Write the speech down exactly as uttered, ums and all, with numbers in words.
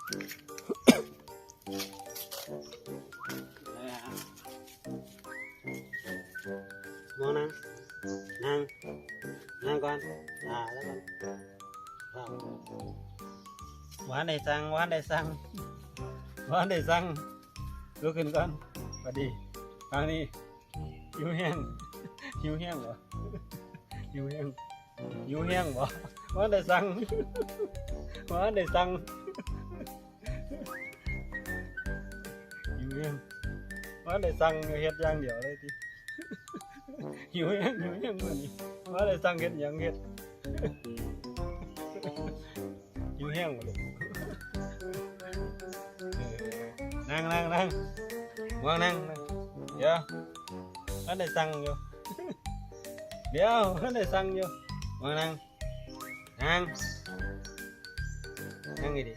ม่วงนั่ง นั่ง นั่งก่อน อ่า แล้วก่อน อ่า บ่ทันได้สั่ง บ่ทันได้สั่ง บ่ทันได้สั่ง ลุกขึ้นก่อน พอดี ทางนี้ หิวแฮง หิวแฮงบ่ หิวแฮง หิวแฮงบ่ บ่ทันได้สั่ง บ่ทันได้สั่ง หิวแฮง บ่ทันได้สั่ง เฮ็ดอย่างเดียวเลยติ หิวแฮง หิวแฮงมื้อนี้ บ่ทันได้สั่งเฮ็ดหยังเฮ็ด หิวแฮงบ่ลูก เออ นั่ง นั่ง นั่ง ม่วงนั่ง นั่ง เดี๋ยว บ่ทันได้สั่งอยู่ เดี๋ยว บ่ทันได้สั่งอยู่ ม่วงนั่ง นั่ง นั่งดีๆ